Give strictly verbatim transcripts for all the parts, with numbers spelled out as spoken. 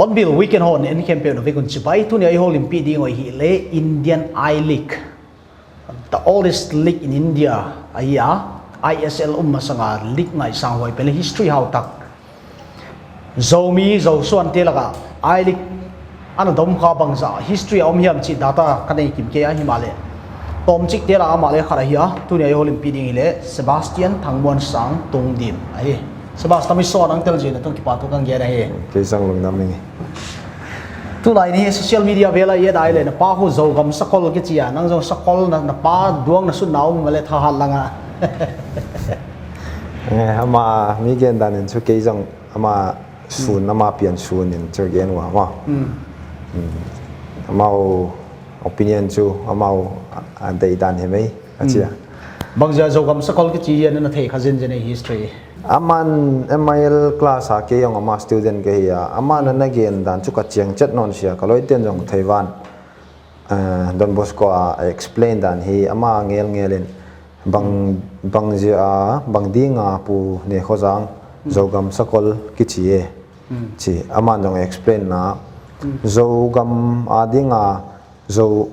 Hornbill Weekend hon en khempeuh na vek un chibai. Tuni a i houlimpih ding uh ahihleh Indian I League, the oldest league in India ahi a, I S L um masang a league ngaihsang huai pen leh history hautak. Zomi, Zo suante laka I League ana dom kha bangzah history a om hiam chih data ka nei kim kei a, himahleh tawmchikte laka amah leh khat ahi a, tuni a i houlimpih ding ahihleh Sebastian Thangmuansang Tungdim ahi. Sebastian, mi sawt nang tel zen a tung kipahthu ka gen ahi. Kei zong lungdam ing. Tulai ni social media vel a i et a ahihleh na pa khu Zogam Sakol kichi a, nang zong Sakol na, na pa duang na sutna om mahleh thahat lang a. Eh, ama mi gen dan in chu kei zong ama sun, ama pian sun in chu gen ua maw. Hmm. Hmm. Amau opinion chu amau a, a deih dan hi mai a chi a. Hmm. Bangzia Zogam Sakol kichi hiam na thei kha zenzen a history? Aman M I L class a kei zong ama student ka hi a. Aman ana gen dan chu ka chiang chet nawn sia, ka lawite'n zong thei van. Eh, Don Bosco a explain dan hi ama ngelngel in bang, bangzia, bang dinga Pu Nekhozang Zogam Sakol kichi e. Hmm. Chi, aman zong explain na. Hmm. Zogam a dinga, Zo,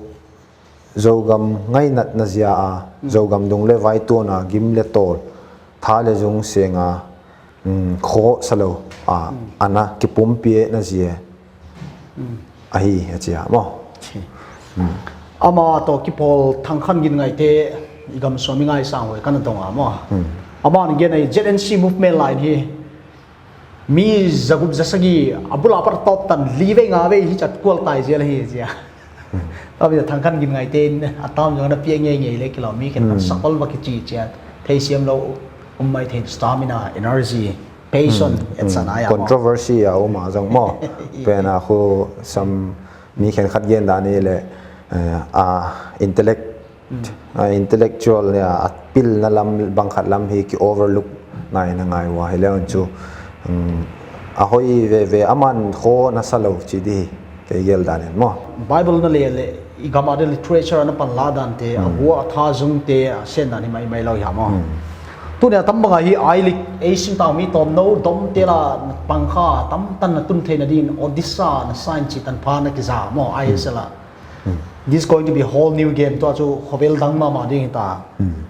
Zogam ngainatna zia a, hmm, Zogam dung leh vai tuan a gim leh tawl, tha leh zung seng a, mm, kho salou a, mm, ana kipumpiakna zia, mm, ahi a chi a maw. Chi. Mm. Ama toh kipawl Thangkhan Gin Ngaihte, i gam sung mi ngaihsang huai ka na dong a maw. Mm. Aman gen a, Z N C movement line hi mi zagup zasagi a bul a pat tawp tan li vei nga vei hi chat kual tai zel hi zia. Hmm. Tua mi Thangkhan Gin Ngaihte in a tam zong na piak ngeingei leh kilawm, mi khenkhat, hmm, Sakol va kichi chiat. Theisiam lou um maithei, stamina, energy, passion, hmm, et cetera, hmm, ya maw. Controversy a um a zong maw. Pen a khu sam mi khenkhat gen dan ahihleh, eh, a intellect, mm, a intellectual nia, a pilna lam bang khat lam hi ki overlook ngai na ngai ua, hileh un chu, mm, a hoih veve aman kho na salou chi di hi kei gel dan in maw. Bible na leh leh, i gam a di literature na panla dante, a, mm, hua a tha zungte, a sen dan hi maimai lou hi a maw. Mm. Tuni a tam bang a hi I League, ei singtang mi tawm nou dom te la pang kha, tam tan na tun theihna din, Odisha na sign chi tan pha na kiza maw, I S L a. Mm. This is going to be a whole new game. Tua chu khovel dang mahmah ding hi ta. Mm.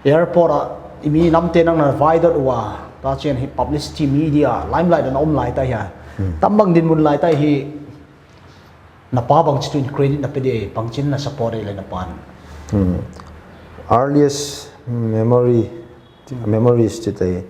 Airport a, i mi namte nang na vai dot ua, ta chian hi publicity, media, limelight na om lai ta hi a. Mm. Tam bang dinmun lai ta hi, na pa bangchi tuin credit na pe di, bangchin na support di leh na pan. Mm. Earliest memory, mm, memories chi te,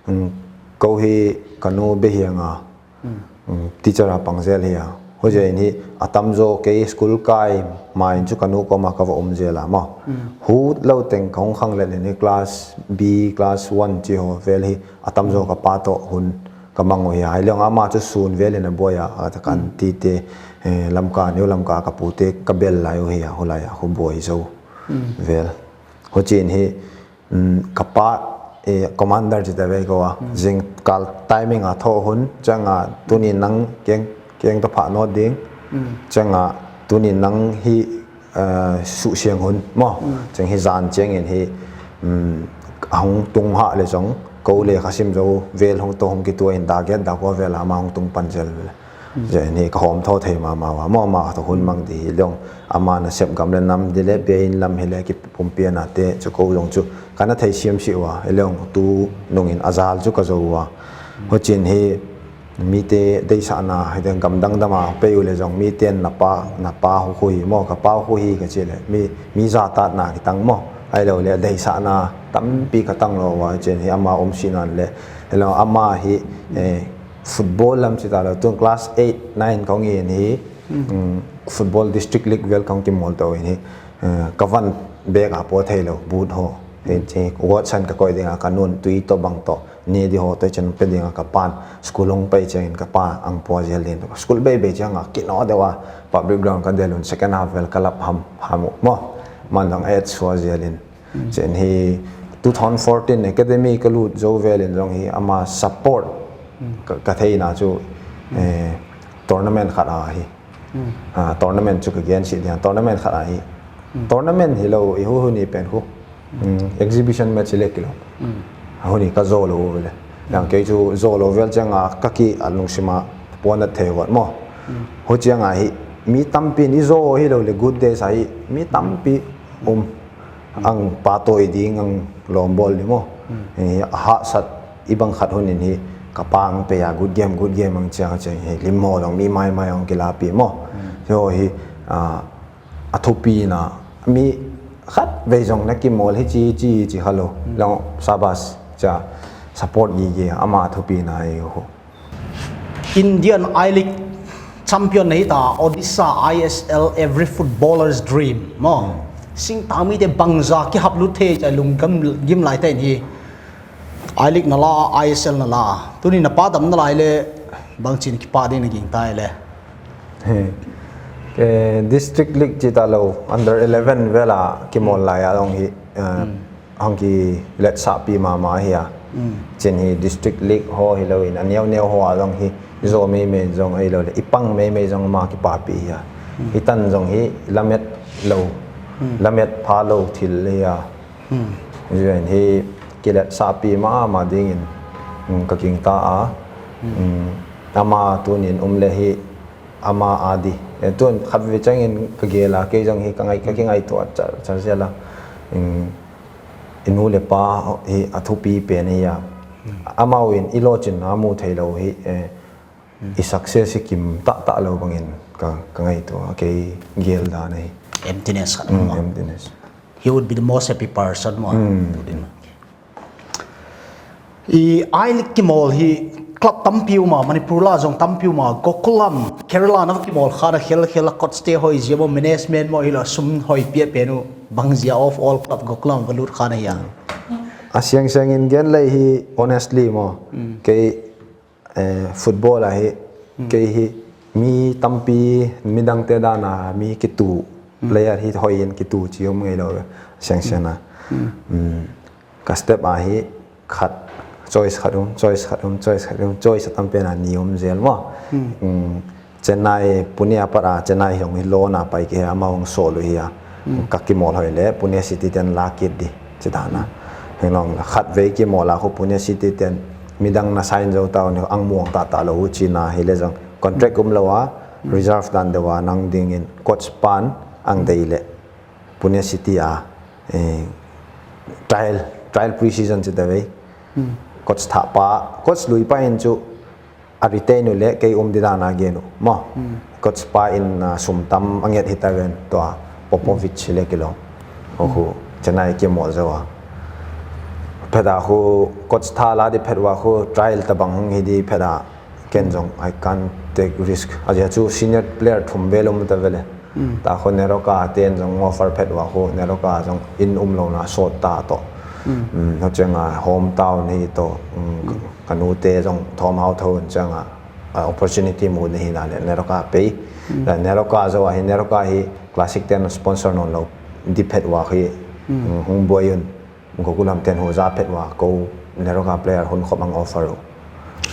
mm, kou hi ka nu behiang a, mm, mm, teacher a pang zel hi a. Huai in hi a tamzaw kei school kai ma in chu ka nu koma ka va um zel a maw. Mm. Hu lou teng ka hong khang leh leh ni class B, class one chi ho vel hi a tamzaw ka pa toh hun ka mang uh hi a. Hileh ama chu sun vel in a buai a, a ta kan, mm, tite, eh, Lamka, New Lamka ka pute ka bel lai uh hi a, hulai a khu buai zou, mm, vel. Huchiin hi, mm, ka pa, eh, commander chi ta ve kou a. Mm. Zingkal timing a thoh hun, chang a tuni nang keng, keng ta pha nawn ding. Mm. Chang a tuni nang hi, eh, suhsiang hun maw. Mm. Chang hi zan chiang in hi, mm, hong tung hah leh zong, kou leh kha sim zou vel hong to hong kitua in da get da kua vel a ama hong tung pan zel vel. Zia ni ka hawm tho thei mahmah ua, maw, ama toh hun mang di hi leng, ama nasep gam leh nam di leh, biain lam hi leh, kipumpiakna te chu kou zong chu ka na theisiam sih ua, hi leng tu nung in a zal chu ka zou ua. Huchiin hi mite deihsakna, hi teng gam dangdang a pei uleh zong mite'n na pa, na pa khu hi maw, ka pa khu hi ka chi leh, mi, mi zahtakna kitang maw, ahihlouhleh deihsakna tampi ka tang lou ua, huchiin hi ama om sihna leh, Hello, ama hi, eh, football lam chih ta lou, tun class eight, nine kong in hi, mm, football district league vel kong kimawl tou in hi, eh, ka van bag a pua thei lou, boot ho. Hi chi, Watson ka koih ding a, ka nu'n tui toh bang toh, ne di ho toh chin pe ding a, ka pa'n school hong pai chiang in ka pa ang pua zel din. School bei bei chiang a, kino deuh a, public ground ka del un, second half vel ka lap ham, ham uh maw. Man dang et sua zel in. Chen hi two thousand fourteen academy ka lut zou vel in zong hi ama support ka, ka theihna chu, eh, tournament khat a hi. Ah, tournament chu ka gen si dia, tournament khat a hi. Tournament hi lou, i hu hu ni pen khu. Mm, exhibition match le kilou. Hu ni ka zou lou vel. Yang kei chu zou lou vel chiang a ka ki a lungsim a puan a thei wat maw. Hu chiang a hi mi tampi ni zou hi lou le good days a hi mi tampi um. Ang pa toh i ding ang lawm bawl ni maw. Eh, a hahsat i bang khat hun in hi ka pa ang pe a good game, good game ang chiang chiang hi lim maw dong mi mai mai ang kila pi maw. Hi ho hi, ah, a thupi na mi khat vei zong na kimawl hi chi, chi, chi kha lou. Long sabas cha support gige ama thupi na hi ho. Indian I-League champion na hita, Odisha I S L, every footballer's dream maw. Singtangmi te bangza kihap lut thei chih lungkim gim lai ta in hi. I-League na la, I S L na la. Tuni na pa dam na lai le, bangchin kipak ding na gingta le. He. Ke district league chih ta lou, under eleven vel a kimawl lai a long hi, eh, hong kiletsahpih mahmah hi a. Chin hi district league ho hi lou in, a neu neu ho a zong hi, zou meimei zong hi lou le, i pang meimei zong ama kipahpih hi a. Hi tan zong hi lamet lou, lamet pha lou thil hi a. Zuen hi kiletsahpih mahmah ding in, mm, ka gingta a. Mm, ama tuni in um le hi ama a di. Eh, tun khat vei chiang in ka gel a, kei zong hi ka ngai, ka kingaihtuah char, char zel a. Mm, i nu le pa hi a thupi pen hi a. Amau in i lawchinna mu thei lou hi, eh, i success hi kim taktak lou bang in ka, ka ngaihtuah a, kei gel dan ahi. Emptiness khat maw. Emptiness. He would be the most happy person maw. I I-League kimawl hi club tampi um a, Manipur la zong tampi um a, Gokulam, Kerala na kimawl kha na khel khel a coach te hoih zia maw, management maw hi lou sum hoih piak pen uh, bang zia of all club Gokulam va lut kha na hi a. A siang siang in gen lei hi honestly maw. Kei, eh, football a hi, kei hi mi tampi midang te dan a mi kitu, player hi hoih in kitu chi um ngei lou ve, siang siang a. Mm. Ka step a hi khat, choice khat um, choice khat um, choice khat um, choice a tam pen a ni um zel maw. Mm, Chennai, Pune a pat a, Chennai hi hong hi loan a pai kei a, amau hong sawl uh hi a. Ka kimawl hoih le, Pune City ten la kit di, chi dan a. Hi long khat vei kimawl a khu Pune City ten midang na sign zou ta uh ni ang muang taktak lou uh chi na hi le zong contract um lou a, reserve dan deuh a nang ding in coach pan ang dei le. Pune City a, eh, trial, trial pre-season chi ta vei. Coach thah pa, coach lui pa in chu a retain uh le kei um di dan a gen uh maw. Coach pa in, ah, sum tam a nget hi ta ven tua Popovich le kilawm. Khu Chennai kimawl zou a. Phet a khu coach thah la di phet ua khu trial tabang hong hi di phet a. Ken zong, I can't take risk. A zia chu senior player thum vel um ta vele. Ta khu Neroka ten zong offer phet ua khu, Neroka zong in um lou na sawt ta toh. Mm, ho chiang a hometown hi toh, mm, ka nu te zong thawm hau tho un chiang a, a opportunity mu ni hi na le, Neroka pei. La Neroka zou a hi, Neroka hi Classic ten sponsor nawn lou di phet ua hi, mm, hung buai un. Gokulam ten hu za phet ua ko Neroka player hun khop ang offer uh.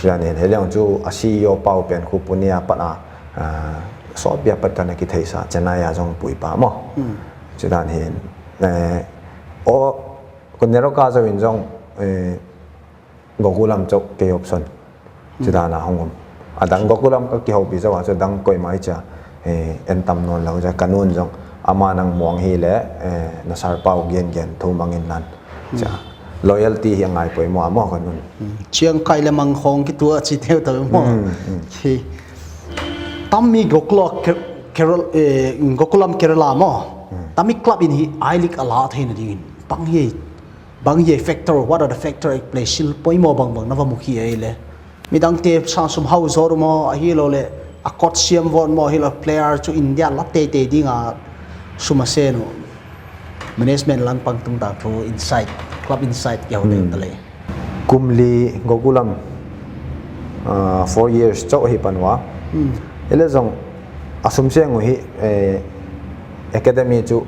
Zia nen, hi leng chu a C E O pa uh pen khu Pune a pat a, ah, sawtpi a pat ka na kitheisa, Chennai a zong pui pa maw. Chi dan hin, eh, o, ko Neroka zou in zong, eh, Gokulam chauh kei option. Chi dan a hong um. A dang Gokulam ka kihoupi zou a chu dang koimai chia, eh, en tam nawn lou chia ka nu'n zong. Ama nang muang hi le, eh, na sar pau gen gen thu mang in lan. Chia. Loyalty hi a ngai poimoh a maw ka nu'n. Chiang kai le mang khong kitua chi teu tau maw. Hi. Tammi Gokula Ke-, Kerala, eh, Gokulam Kerala maw. Tammi club in hi I-League a la theihna ding in. Pang hi. Bang hiai factor, what are the factor at play, sil poimoh bangbang na va mu hi ei le. Midangte sang sum hau zaw maw, ahihlou le, a coach siam vot maw, ahihlou player chu India la teitei ding a sum a sen uh. Management langpang tungtang thu inside, club inside kia hotel Hmm. ta le. Kum li Gokulam, ah, four years chauh hi pan ua. Hmm. Ei le zong a sum seng uh hi, eh, academy chu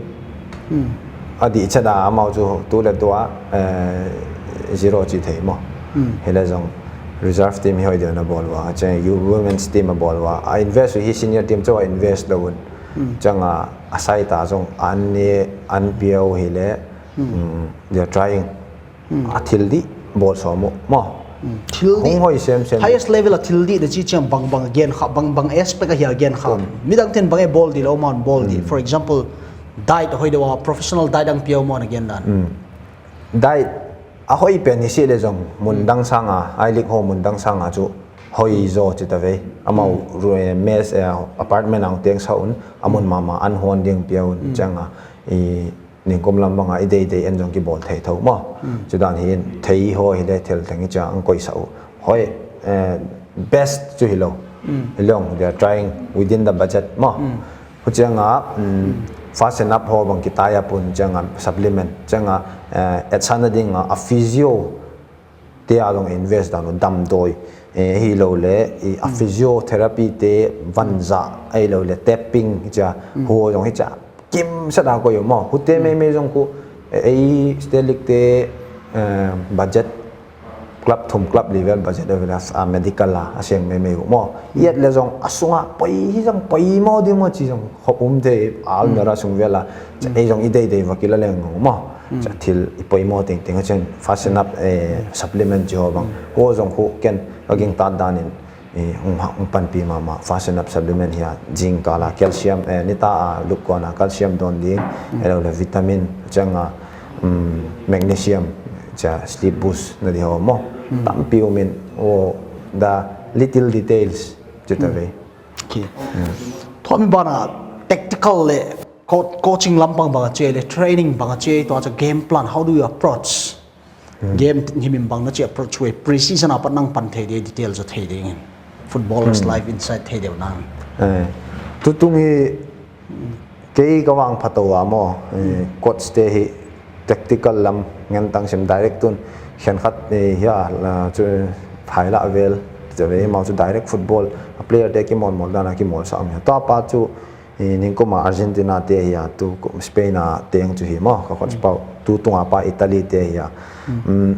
Hmm. a dih chet a amau chu tu le tua, eh, zero chi thei maw. Hmm. Hi le zong reserve team hi hoih deuh na bawl ua, chang youth women's team a bawl ua. A invest uh hi senior team chauh a invest lou un. Hmm. Chang a, a side a zong an ne, an piau hi le, Hmm. mm, they are trying. Hmm. A thil dih bawl sawm uh maw. Hmm. Thil dih. Hong hoih semsem. Highest level a thil dih na chi chiang bangbang gen kha, bangbang aspect a hia gen kha. Hmm. Midangte'n bang e bawl di lou maw bawl di. Hmm. For example, diet hoih deuh a, professional diet ang piau maw na gen dan. Hmm. Diet a hoih pen hi si le zong mun Hmm. dang sang a, I-League ho mun dang sang a chu hoih zaw chi ta ve. Amau Hmm. ru-, eh, mess, eh, apartment ang teng sa un, a mun Hmm. mahmah an hon ding piau un Hmm. chang a. I Ningkum lam bang a i deidei en zong kibawl thei thou maw. Hmm. Chudan hi thei ho hi le thil teng i chia ang koih sa uh. Hoih, eh, best chu hilou. Hmm. Hilou, they are trying within the budget maw. Hmm. Hu chiang a, mm, Hmm. Fast Enough ho bang kitai a pun chiang a supplement. Chiang a, eh, et sana ding a, a physio te a zong invest dan uh damdawi. Eh, hilou le, i a Hmm. physiotherapy te van Hmm. zah, ahihlou le tapping chia, Hmm. hu zong hi chia. Kim sa da ko yo maw. Hu te Hmm. meimei zong khu, eh, ei State League te, eh, budget club thum club level budget a vela, ah, medical a, a seng meimei uh maw. Hmm. Yet le zong a sung a poi hi zong poimoh di maw chi zong hop um te al Hmm. mera sung vela. Cha Hmm. ei zong i deidei va kila leng uh maw. Hmm. Cha thil i poimoh tengteng a chen Fast Enough, eh, supplement chi ho bang. Hmm. Ho zong khu ken ka gingtat dan in, eh, hong ha-, hong panpih mahmah Fast Enough supplement hi a, zingkal a calcium, eh, nita a lupkuan a calcium dawn ding, Hmm. ahihlou le vitamin, chang a, mm, magnesium, cha sleep boost na di ho maw. Hmm. Tampi um in, oh, the little details, chu ta Hmm. ve. Okay. Hmm. Tua mi ban a tactical le co-, coaching lam bang bang a chi le, training bang a chi, tua cha game plan, how do you approach? Hmm. Game t-, himhim bang na chi approach uh, pre-season a pat nang pan thei di, detail zaw thei ding in. Footballer's Hmm. life inside thei deuh nang. Eh, tutung hi kei ka vang phatou a maw, eh, Hmm. coach te hi tactical lam ngen tang sim direct tun khenkhat, eh, hia, la, chu phai la vel, chu ve mau chu direct football, a player te kimawl mawl dan a kimawl sa ang hia. Tua pa chu, eh, ningkum a Argentina te hia, tu ku-, Spain a teng chu hi maw, ka coach Hmm. pau, tutung a pa Italy te hia. Hmm. Mm,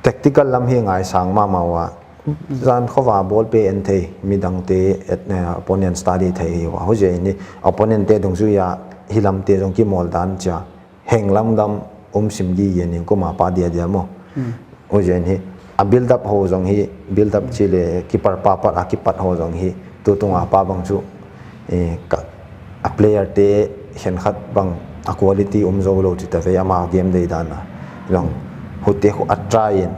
tactical lam hi ngaisang mahmah ua. Hmm. Zan khova ball pe en thei, midangte et, eh, opponent study thei hi ua. Huziakin hi opponent te dungzui a hi lam te zong kimawl dan chia. Heng lam dam um sim di ye ningkum a pa dia dia maw. Hmm. Huziakin hi a build up ho zong hi, build up Hmm. chi le keeper pa pat a kipat ho zong hi. Tutung a pa bang chu, eh, ka, a player te khenkhat bang a quality um zou lou chi ta ve ama game dei dan a. Long, hu te khu a try in.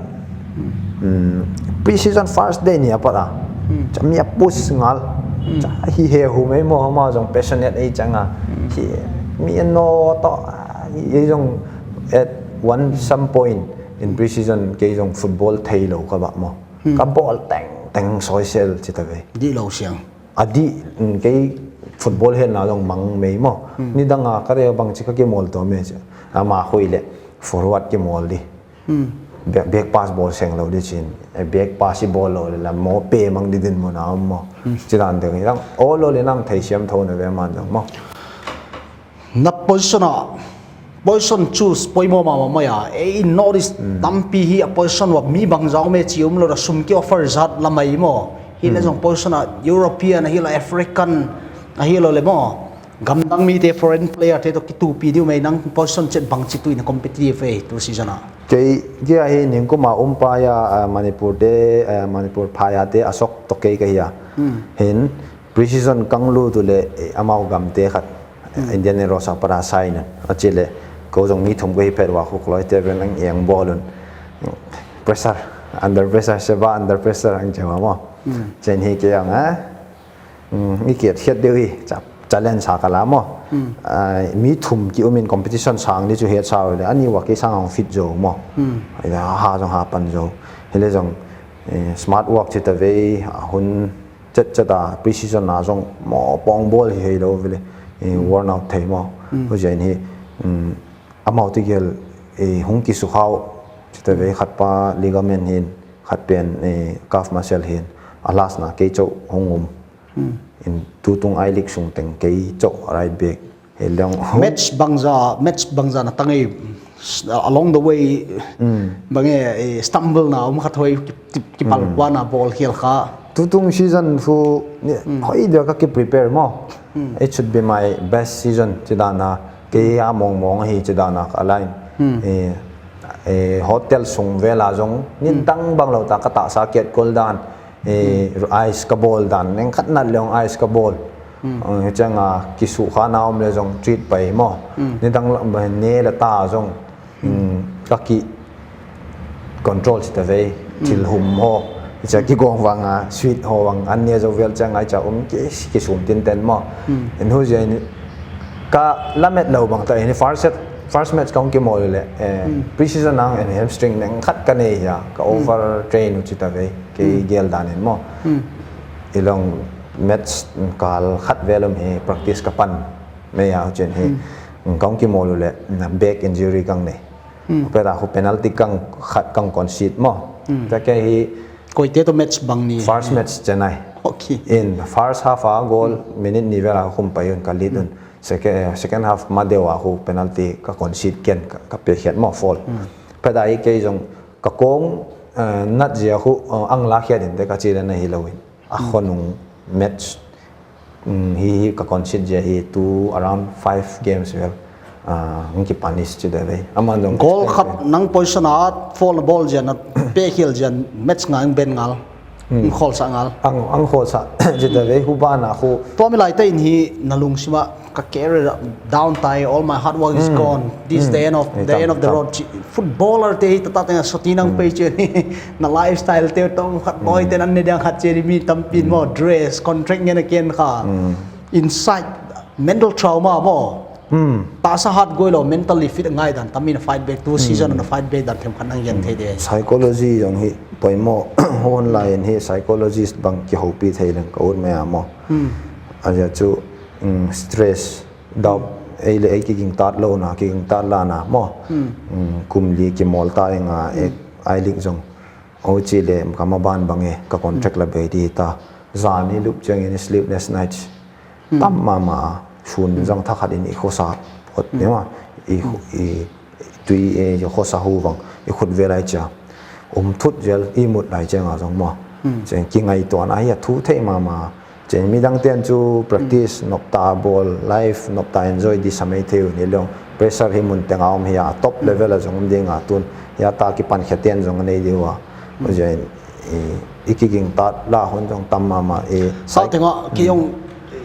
Hmm. Hmm, pre-season first day ni a pat a. Hmm. Cha mi a push ngal. Hmm. Cha hi he hu mai maw ama zong passionate ei chang a. Hmm. Hi mi a no to, ah, ei zong at one some point in pre-season kei zong football thei lou ka ba maw. Hmm. Ka ball tengteng soisel chi ta ve. Di lou siang. A di, mm, kei football hen na zong mang mei maw. Hmm. Nidang a ka re bang chi ka kimawl to me chi. Ama hoih le forward kimawl di. Hmm. Back, back pass bawl seng lou di chin. Eh, back pass i bawl lou le la maw pe mang di din mun a om maw. Hmm. Chi dan deuh hi dang. Aw lou le nang thei siam thou na ve man dang maw. Na position a, position choose poimoh mahmah mai a. Ei notice Hmm. tampi hi a position ua mi bangzah om e chi um lou a sum ki offer zat la mai maw. Hi le Hmm. zong position a European, ahihlou African, ahihlou le maw. Gamdang mite foreign player te toh kitupi di uh mai nang position chet bang chi tu in competitive e tu season a. Kei, kei a hi ningkum a um pa ya, ah, Manipur te, ah, Manipur pha ya te a sok toh kei ka hi a. Hmm. Hin pre-season kang lut uh le, eh, amau gam te khat, Hmm. Indian Arrows a pat a sign un. A chi le, ko zong mi thum ko hi phet ua khu kloi te ven ang eng bawl un. Pressure, under pressure, Seba under pressure ang chi ua maw. Hmm. Chen hi kei ang, eh? Hmm, mi kiat khiat deuh hi, chap, talent sa ka la maw. Ah, mi thum ki umin competition sang ni chu hiat sa le, a ni ua kei sang hong fit zo maw. Ila ha zong ha pan zo. Hileh zong, eh, smart work chita vei, a hun chet chet a pre-season a zong maw pong bawl hi hei lo vele, eh, worn out thei maw. Huziain hi, mm, amau tegel, eh, hung kisukhau chita vei, khat pa ligament hin, khat pen, eh, calf muscle hin, a last na kei chauh hong um. In tutung I-League sung teng kei chauh right back. Hileh match bangza, match bangza na tang ei, along the way, bang e, eh, stumble na om khat hoi ki, ki, kipal kuan a bawl khial kha. Tutung season fu ni hoi dia ka ki prepare maw. It should be my best season chidana, kei a mong mong hi chidana ka line. Eh, eh, hotel sung vela zong nidang bang lo ta ka ta sa kiat kol dan. Eh, ice ka bawl dan, neng khat nat leng ice ka bawl. Eh, chang a kisukha na om le zong treat pai maw. Nidang la, ne la ta zong, mm, ka ki control chita vei, thil hum ho. Cha kigong vang a, sweet ho vang, an ne zo vel chang ai cha um ki, kisum tinten maw. In huziain ka lamet lo bang ta, in first set, first match ka hong kimawl le, eh, pre-season a in hamstring neng khat ka nei hia, ka over train uh chita vei. Kei gel dan in maw. Ilong match kal khat vel om hi practice ka pan. Mei a huchian hi. Ka hong kimawl le, na back injury ka hong nei. Peta hu penalty ka hong khat ka hong concede maw. Ta kei hi koite toh match bang ni. First match Chennai. Okay. In first half a goal minute ni vel a khum pai un ka lead un. Second, second half ma deuh a hu penalty ka concede ken ka, ka pe khiat maw foul. Peta hi kei zong ka kong, eh, nat zia hu, eh, ang la khiat in te ka chi le na hi lo in. A khonung match, mm, hi, hi ka concede zia hi tu around five games vel, ah, hong ki punish chita vei. Aman zong goal khat nang position a foul ball zia na pe khial zia match nga hong ben ngal. Hong khol sa ngal. Ang, ang khol sa chita vei hu ba na hu. Tua mi lai ta in hi na lungsim a ka career down tai, all my hard work is gone. This the end of, the end of the road. Footballer te hi tata tenga soti nang pei che ni. Na lifestyle te tong khat boy te nan ne diang khat che ni mi tampin maw dress, contract ngen a ken kha. Inside mental trauma maw. Ta sa hat goi lo mentally fit ngai dan tamin a fight back tu season na fight back dan them khat nang gen thei de. Psychology zong hi poimoh hon lai in hi psychologist bang kihoupi thei leng ka ut mai a maw. A zia chu, mm, stress, doubt, ei le ei kiging tat lo na, kiging tat la na maw. Mm, kum li kimawl ta inga, eh, I-League zong. Huchi le ka maban bang e, ka contract la bei di ta. Zan hi lup chiang in sleepless nights. Tam mama, sun zang thakhat in i khosa, hot ni maw. I, i, tui e, i khosa hu vang, i khut ve lai chia. Um thut zel, i mut lai chia nga zong maw. Chiang kingaihtuahna hi a thu thei mama. Chiang midang ten chu practice nop ta bawl, life nop ta enjoy di sa mai thei uh ni leng. Pressure hi mun teng a om hi a, top level a zong um ding a tun. Hi a ta kipan khe ten zong nei di ua. Huziain, i, i kiging tat la hun zong tam mama. I, sa tenga, ki yong,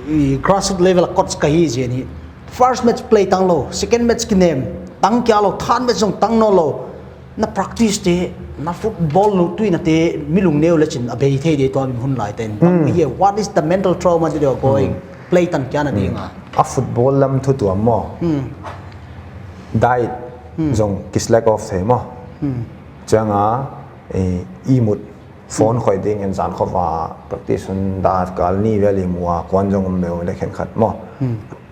i grassroots level a coach ka hi zian hi. First match play tang lo, second match kinem, tang kia lo, third match zong tang nawn lo. Na practice te, na football lutui na te, mi lungneu le chin, a bei thei de tua min hun lai ten. Bang hi, what is the mental trauma that you are going, play tan kia na ding a. A football lam thu tuam maw. Diet zong ki slack off thei maw. Chiang a, eh, i mut phone khoi ding in zan khop a practice hun da kal ni vel i mu a kuan zong um meu le khen khat maw.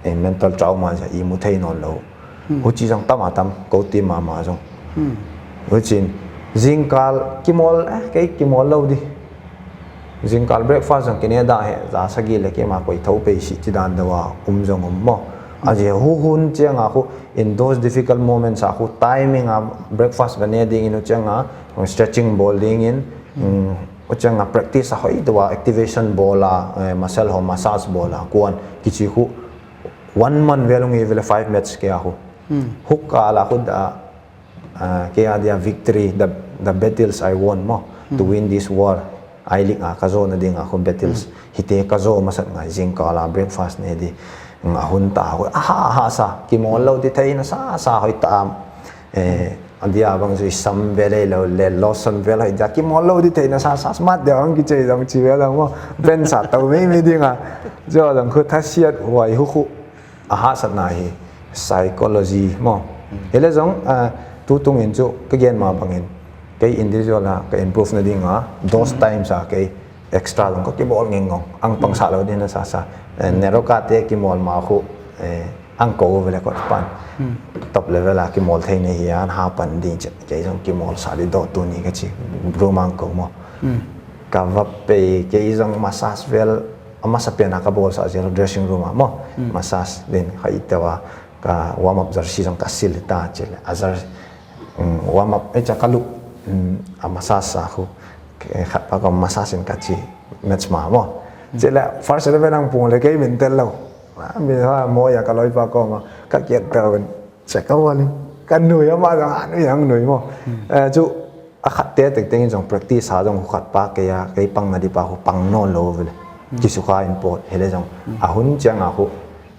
Eh, mental trauma zia i mu thei nawn lo. Huchi zong tam a tam, ko ti mama zong. Huchin, zingkal kimawl, eh, kei kimawl lo di. Zingkal breakfast zong kine da he, za sagi le kima koi tho pei si ti dan deuh a, um zong um maw. A zia hu hun chiang a khu, in those difficult moments a khu, timing a breakfast va ne ding in u chiang a, stretching bawl ding in, mm, u chiang a practice a hoi deuh a, activation bawl a, eh, muscle ho massage bawl a, kuan, kichi khu, one month vel ung i vele five match ke a khu. Huk a la khu da, ah, ke a dia victory, the, the battles I won maw, to win this war. I-League a ka zo na ding a khu battles. Hite ka zo masat ngai zingkal a breakfast ne di. Nga hun ta khu, aha, aha sa, kimawl lo ti thei na sa, sa hoi ta am. Eh, A dia bang chu i sam ve lei lou le, lotion ve lou, dia kimawl lou di theihna sa sa, smart dia bang kichi zong chi ve lou maw. Ben sa tou meimei ding a. Chu zong khu thasiat huai hu khu a hahsatna hi psychology maw. Hi leh zong, ah, tu tung in chu ka gen ma bang in, kei individual a ka improve na ding a, those times a kei extra zong ka kimawl ngeng ngong. Ang pang sa lou di na sa sa. Eh, Neroka te kimawl ma khu, eh, ang kou ve leh coach pan. Top level a kimawl thei nei hi a, an ha pan ding che. Kei zong kimawl sa di dou tuni ka chi. Room ang kou maw. Ka va pei, kei zong massage vel, a massage pen a ka bawl sa zel dressing room a maw. Massage din ka i te ua, ka warm up jersey zong ka sil ta che leh. A jer-, mm, warm up, eh, cha ka lup, mm, a massage sa khu. Ke khat pa ka massage in ka chi match ma maw. Che leh first eleven ang pung leh kei min tel lou. Ah, mi ha mo ya ka loi pa ko ma. Ka kiat tel wen. Che ka wali. Ka nui a ma zong, ah, nui ang nui maw. Eh, chu a khat te tek teng in zong practice a zong khat pa kei a, kei pang na di pa khu pang nawn lou ve leh. Kisukha in pawt, hi leh zong. A hun chiang a khu,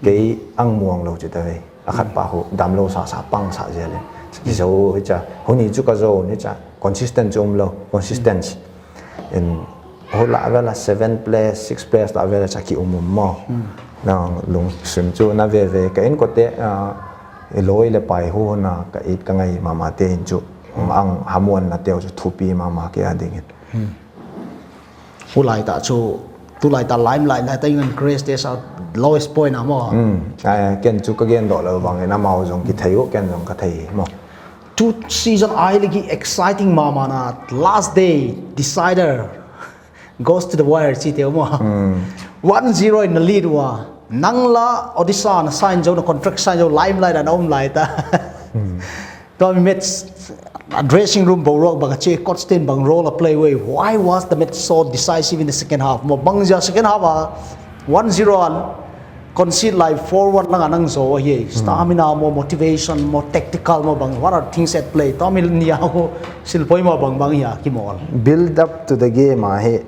kei ang muang lou chi ta ve. A khat pa khu, dam lou sa sa pang sa zel leh. Kizo hi cha, hun i chu ka zo ni cha, consistent chu um lou, consistent. In, hu la ve la seven players, six players la ve la cha ki um um maw. Nang lungsim chu na ve ve, ka in ko te, ah, i loi leh pai hu na ka it ka ngai mama te in chu. Ang hamuan na teu chu thupi mama kei a ding in. Hu lai ta chu, tu lai ta limelight lai ta in grace te sa lowest point a maw. Hmm. Ai, ken chu ka gen dou lou bang in amau zong ki thei uh, ken zong ka thei maw. Tu season I League exciting mama na last day decider goes to the wire chi te maw. One zero in the lead ua. Nang la Odisha na sign zo na contract sign zo limelight a na um lai ta. Tua mi match, a dressing room bo rok bang a che, coach ten bang role a play ve. Why was the match so decisive in the second half? Maw bang zia second half a one zero a concede lai four one lang a nang zo hi. Stamina maw, motivation maw, tactical maw bang, what are things at play? Tua mi nia maw, silpoi maw bang bang hia kimawl. Build up to the game a hi,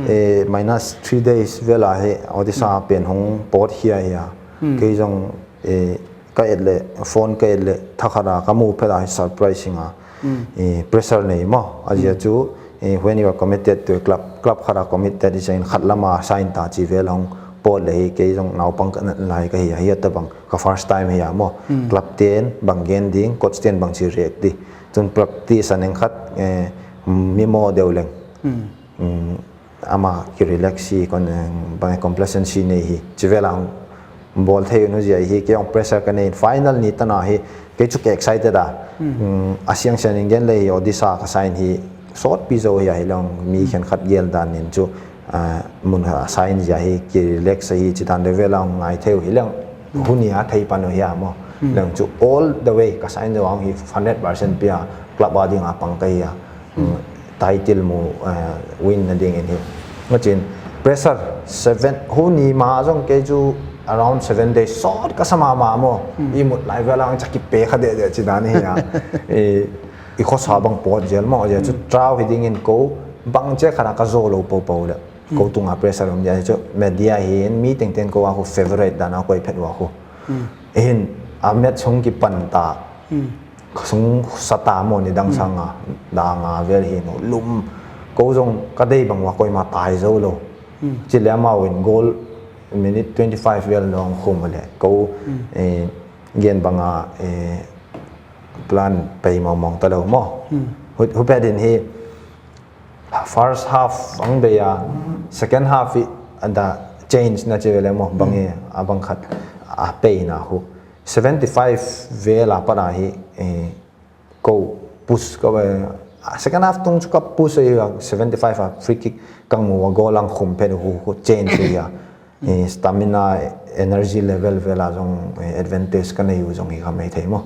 eh, minus three days vel a hi, Odisha pen hong pawt hia hia. Kei zong, eh, ka et leh, phone ka et leh, thakhat a ka mu phet a hi surprising a. Eh, pressure nei maw. A zia chu, eh, when you are committed to a club, club khat a committed i chang in khat lam a sign ta chi vel hong pawt leh hi, kei zong naupang ka nat lai ka hi a, hi a ta bang ka first time hi a maw. Club ten bang gen ding, coach ten bang chi react di. Tun practice a neng khat, eh, mi maw deuh leng. Ama ki relax hi, kon, bang complacency nei hi. Chi vel a bawl thei uh zia hi, kei hong pressure ka nei. Final ni tan a hi, kei chu ka excited a. A siang siang in gen leh hi, Odisha ka sign hi, sawtpi zo hi a hi leng, mi khenkhat gel dan in chu, ah, mun khat a sign zia hi, ki relax hi, chi dan level a ngai thei uh hi leng. Hun i a thei pan uh hi a maw. Leng chu all the way ka sign zo ang hi hundred percent pia club a ding a pang ka hi a. Title mu, eh, win na ding in hi. Machin pressure seven, hun i ma zong kei chu around seven days sawt ka sa mama maw. I mut lai vel ang cha ki pe kha de de chi dan hi a. I, i khosa bang pawt zel maw, zia chu trau hi ding in ko bang che khat a ka zo lou popo leh. Ko tung a pressure um dia chu media hi in mi tengteng ko a khu favorite dan a koi phet ua khu. Hin a match hong ki pan ta. Sung sa ta maw ni dang sang a, dang a vel hi no lum. Ko zong ka dei bang ua koima tai zo lou. Chi leh amau in goal minute twenty five vel no hong khum leh. Ko, eh, gen bang a, eh, plan pei maw mong ta lou maw. Hu, hu pet in hi, first half ang bei a, second half i ada change na chi ve leh maw, bang i a bang khat a pei na hu. Seventy five vel a pat a hi, eh, ko push ka ve, second half tung chu ka push a, seventy five a free kick ka mu a goal ang khum phet hu, hu change a. Eh, stamina, energy level vel a zong, eh, advantage ka nei uh zong hi kha mai thei maw.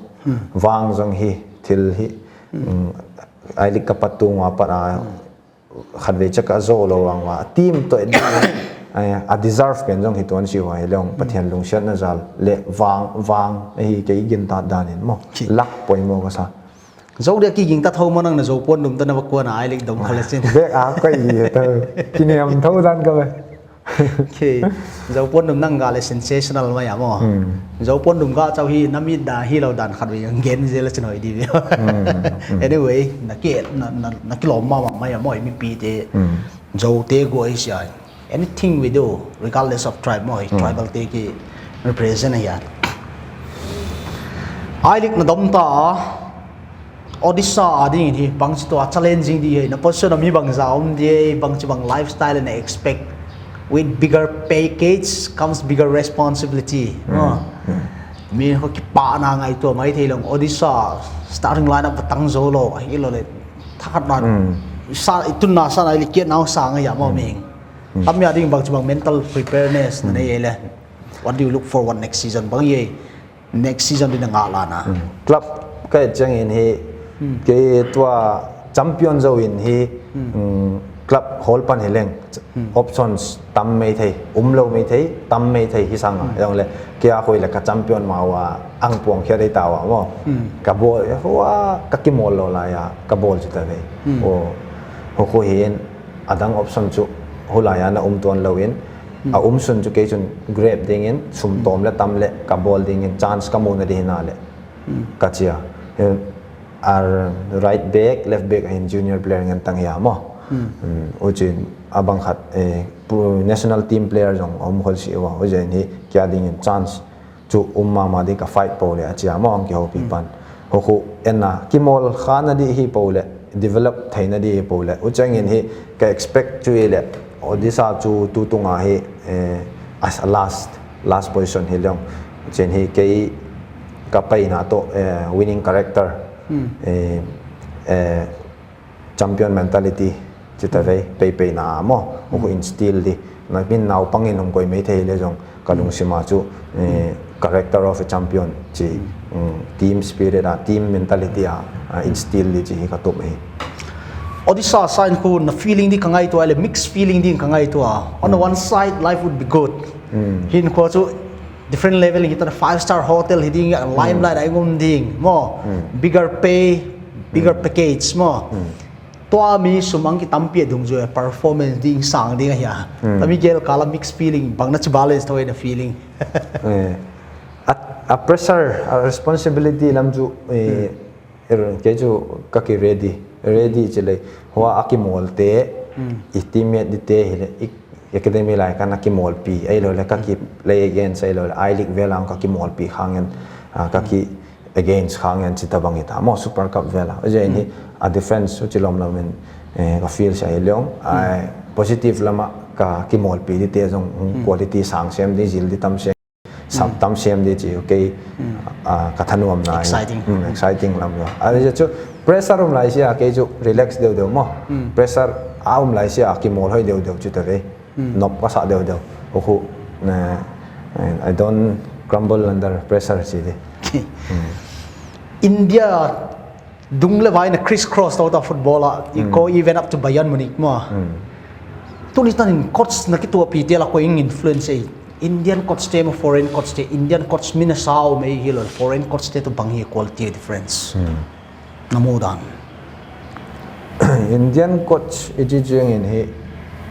Vang zong hi, thil hi, mm, I League ka pat tung a pat a, khat vei chak a zo lou ang ua. Team toh, eh, a deserve pen zong hi tuan si ua hi leng, Pathian lungsiatna zal leh vang, vang, eh, hi kei gingta dan in maw. Luck poimoh ka sa. Zo dia ki gingta thou maw nang na zo puan dum ta na va kuan a I League dom kha leh chin. Bek a koi i ta. Ki niam thou dan ka ve. Okay. Zopon dum nang ga le sensational mai a maw. Zopon dum ga chauh hi na mit dan hilou dan khat vei gen zel a chin hoih di ve. Anyway, na ke na na na kilawm mahmah mai a maw, mipite. Zote go ai sia. Anything we do, regardless of tribe maw, tribal te ki represent a hiat. I-League na dom ta a, Odisha a ding in hi bangchi tua challenging di hi, na position a mi bangza om di hi, bangchi bang lifestyle na expect. With bigger package comes bigger responsibility. Ah. Mi ho kipahna ngai tua mai thei lou, Odisha starting lineup va tang zou lou, hilou le thakat na. Sa itun na sa na ili kiat nau sa ngai a maw mi. Tam ya ding bangchi bang mental preparedness na nei le. What do you look forward next season bang ye? Next season din a ngah lana. Club ka et chiang in hi, ke tua champion zou in hi, club hall pan hi leng, options tam mai thei, um lou mai thei, tam mai thei hi sang a. Yong le, ke a khoi le ka champion ma ua, ang puang khia dei ta ua maw. Ka bawl, hua, ka kimawl lou lai a, ka bawl chu ta ve. O, ho khu hin, a dang option chu, hu lai a na um tuan lou in, a um sun chu kei chun grab ding in, sum tawm le tam le ka bawl ding in chance ka mu na di hina le. Ka chia. Eh, ar right back, left back a hin junior player ngen tang hia maw. Huchiin a bang khat, eh, pu-, national team player zong a um khol si ua. Huchiin hi kia ding in chance chu um mahmah di ka fight pou le a chia maw ang kihoupi pan. Ho khu en a kimawl kha na di hi pou le develop thei na di hi pou le. Huchiang in hi ka expect chu hi le Odisha chu tu tung a hi, eh, as a last, last position hi leong. Chen hi kei ka paina toh, eh, winning character, eh, eh, champion mentality, chi ta ve, pei pei na maw, hu instill di. Na min naupang in hong koi mai thei le zong, ka lungsim a chu, eh, character of a champion, chi, mm, team spirit a, team mentality a, a instill di chi hi ka tup hi. Odisha sign khu na feeling di ka ngaitua le, mixed feeling di ka ngaitua. On the one side, life would be good. Hin khu chu different level hi ta, five star hotel hi ding, limelight a i ngom ding, maw, bigger pay, bigger package, maw. Tua mi sum ang ki tampi a dungzui a performance ding sang ding a hia. Tami gel kala mixed feeling, bang na chi balance thou na feeling. Eh, a, a pressure, a responsibility lam chu, eh, er, kei chu ka ki ready. Ready chi le, hua a kimawl te, i teammate di te hi le, i academy lai ka na kimawl pi, ei lo le ka ki play against, ei lo le I-League vel ang ka kimawl pi khang en, ah, ka ki against khang en chi ta bang hi ta maw Super Cup vel a. Huchiin hi a defense huchi lom lom in, eh, ka feel sia hi leong. Ai positive lama ka kimawl pi di te zong, mm, quality sang sem di, zil di tam sem, sam tam sem di chi, okay. Ah, ka thanuam na. Exciting. Mm, exciting lam lo. A chu pressure um lai sia, kei chu relax deuh deuh maw. Pressure a um lai sia, kimawl hoih deuh deuh chu ta ve. Nop ka sa deuh deuh. Hu khu, eh, I don't crumble under pressure chi di. India dung le vai na crisscross tou ta football a, i ko even up to Bayern Munich maw. Tuni tan in coach na kituahpi te la ko ing influence ei. Indian coach te maw foreign coach te, Indian coach mi na sau mai hi lo, foreign coach te toh bang hi quality difference. Na mu dan. Indian coach i chi chiang in hi,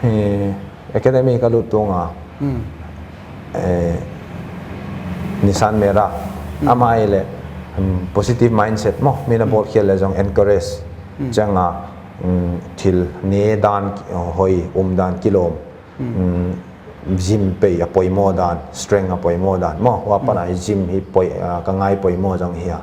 hi academy ka lut tung a. Eh, Nissan Mehra. Ama ile, um, positive mindset maw, mi na bawl khial le zong encourage. Chiang a, um, thil ne dan, hoih um dan kilawm. Gym pei a poimoh dan, strength a poimoh dan maw, hua pan a gym hi poi, ah, ka ngai poimoh zong hi a.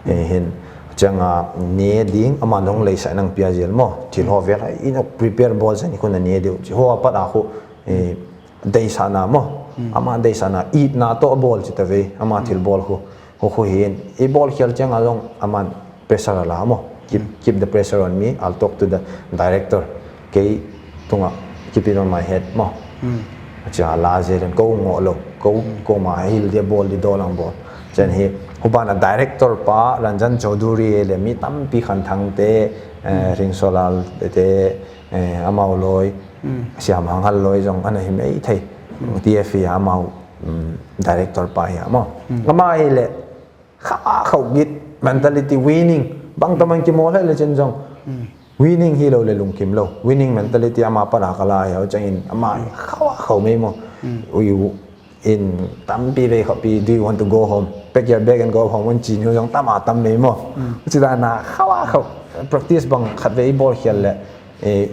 Eh, hin, chiang a ne ding, ama nong lei sa nang pia zel maw, thil ho vel, i na prepare bawl zen i khun a ne deuh, chi hua pan a khu, eh, deisahna maw, ama deisahna, itna toh bawl chi ta ve, ama thil bawl khu. Hu khu hin, i bawl khial chiang a zong aman pressure a la maw. Keep, keep the pressure on me. I'll talk to the director. Kei tunga, keep it on my head maw. Chia la zel in ko ngoh lo, ko, ko ma hil dia bawl di dawl ang bawl. Chiang hi, hu ban a director pa, Ranjan Chaudhary le mi tampi Khan Thang te, eh, Ring Solal te, eh, amau loi, Siam Hang Hal loi zong ana hi mai thei. T F A amau, mm, director pa hi a maw. Ama hi le, kha khau git, mentality winning. Bang taman kimawl le chen zong. Winning hilou leh lungkim lou. Winning mentality ama pat a ka la hi a, huchiangin ama khauh khauh mai maw. Ui, in tampi vei khauhpih, "Do you want to go home? Pack your bag and go home," hon chi nu zong tam a tam mai maw. Huchidan a khauh khauh. Practice bang khatvei i bawl khial leh, eh,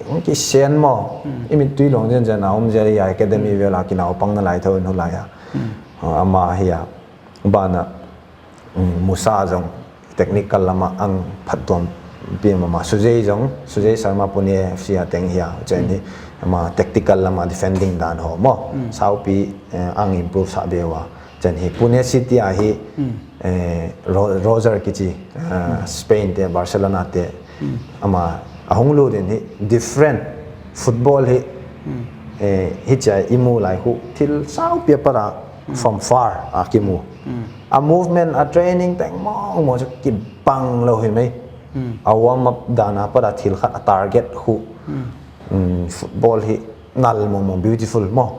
hong kisen maw. I mittui long zenzen a om zel a, academy vel a kinaupang na lai thou in hu lai a. Ah, ama hi a. Banah, mm, Musa zong technical lama ang phattuam pi mama. Sujay zong, Sujay Sharma Pune F C a teng hi a. Huchiin hi, ama tactical lama defending dan ho maw. Saupi, eh, ang improve sah be ua. Huchiin hi Pune City a hi, eh, Ro-, Roger kichi, eh, Spain te, Barcelona te. Ama, a hong lut in hi different football hi, eh, hichia i mu lai khu thil saupi a pat a from far a kimu. A movement, a training teng mawngmawng chu kibang lou hi mai. A warm up dan a pat a thil khat a target khu. Mm, football hi nal mawngmawng, beautiful maw.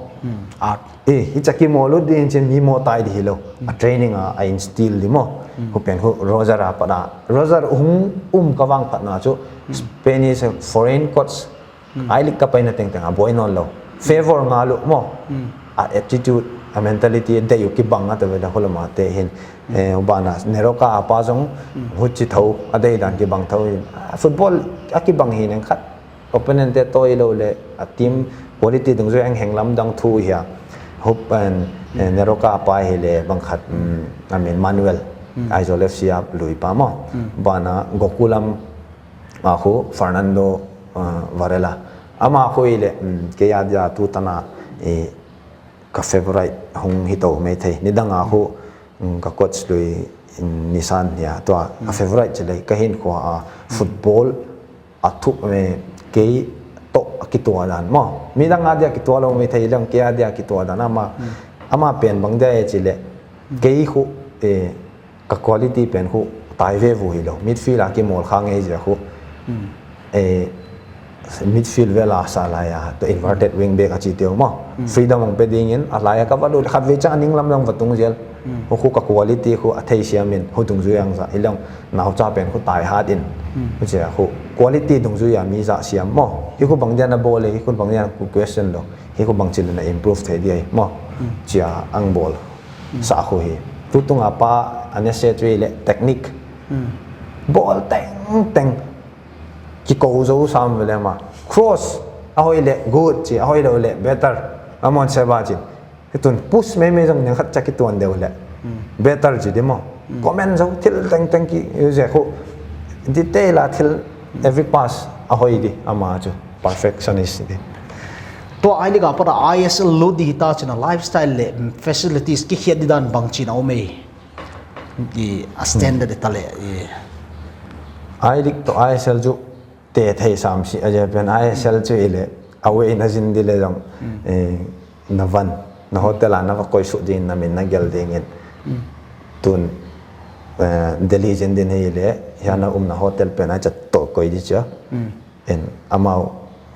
Art. Eh, hichia kimu lut ding in chin mi maw tai di hilou. A training a, a instill di maw. Hupen khu Roger a pat a. Roger hong um ka vang phat na chu Spanish foreign coach, I-League ka paina tengteng a buai nawn lou. Favour ngal uh maw. A attitude, a mentality, a deih uh kibang a ta ve da, hulama te hin. Eh, banah Neroka a pa zong huchi thou, a deih dan kibang thou hin. Ah, football a kibang hi neng khat. Opponent te tawi lou leh, a team quality dungzui a heng lamdang thu hi a. Hupen, eh, Neroka a pa hi leh bang khat, mm, I mean Manuel, Aizawl F C a lui pa maw. Banah Gokulam a khu Fernando, ah, Varela. Ama khu i leh, mm, kei a dia tu tan a, eh, ka favourite hong hi tou mai thei. Nidang a khu, mm, ka coach lui, mm, Nisan hi a, tua, a favourite chi leh, ka hinkhua a football a thup, eh, kei toh a kituah dan maw. Midang a dia kituah lou mai thei leng, kei a dia kituah dan ama, ama pen bang dia e chi leh, kei khu, eh, ka quality pen khu tai ve vu hilou. Midfield a kimawl kha ngei ziak khu. Eh, midfield vel a sa lai a, toh inverted wing back a chi teu maw. Freedom hong pe ding in, a lai a ka va lut khatvei chiang a ning lam dang va tung zel. Hu khu ka quality khu a theisiam in, hu dungzui ang zah. Hileh naucha pen khu tai hat in. Huchia khu quality dungzui a mi zah siam maw. Hi khu bang dia na bawl e, hi khu bang dia na question lou. Hi khu bang chi leh na improve thei dia maw. Chia ang bawl. Sa khu hi. Tutung a pa a necessary leh technique. Bawl tengteng. Kikou zou sam ve leh ma. Cross. A hoih leh good chi. A hoih lou leh better. Amon seba chi. Hi tun push meimei zong neng khat chiah kituan deuh leh. Better chi di maw. Comment zou thil tengteng ki use khu. Detail a thil every pass a hoih di ama chu. Perfectionist di. Tua I-League a pat a I S L lut di hita chin a lifestyle leh facilities kikhiat di dan bang chin a om e. I a standard e ta leh i. I-League toh I S L chu te thei sam si a je pen I S L chu i leh. A wei na zin di leh zong. Eh, na van. Na hotel a na va koih suk ding in na min na gelh ding in. Tun, eh, Delhi zin din hi leh. Hiai na um na hotel pen a chat toh koih di chia. En amau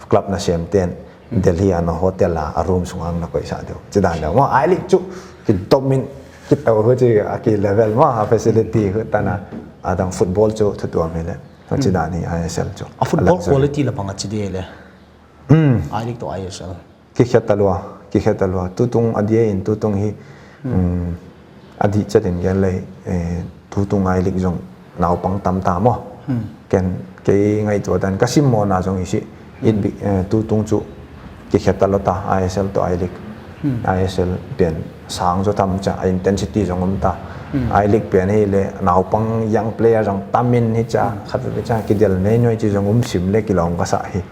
club na sem ten Delhi a na hotel a, a room sung a na koih sa deuh. Chi dan deuh. Maw I-League chu ki top min ki tau hu chi a ki level maw a facility hu tan a. A dang football chu thu tuam hi leh. Chi dan hi I S L chu. A football quality la bang a chi di leh. I-League toh I S L. Kikhiat ta lua, kikhiat ta lua. Tutung a dia in tutung hi, mm, a dih chet in gen leh, eh, tutung I-League zong naupang tam ta maw. Ken kei ngaihtuah dan ka sim mawk na zong i si. It bi, eh, tutung chu kikhiat ta lua ta I S L toh I-League. I S L pen sang zaw tam chia, a intensity zong om ta. I-League pen hi leh naupang young player zong tam in hi chia, khat ve chia kidel nei nuai chi zong um sim leh kilawm ka sa hi.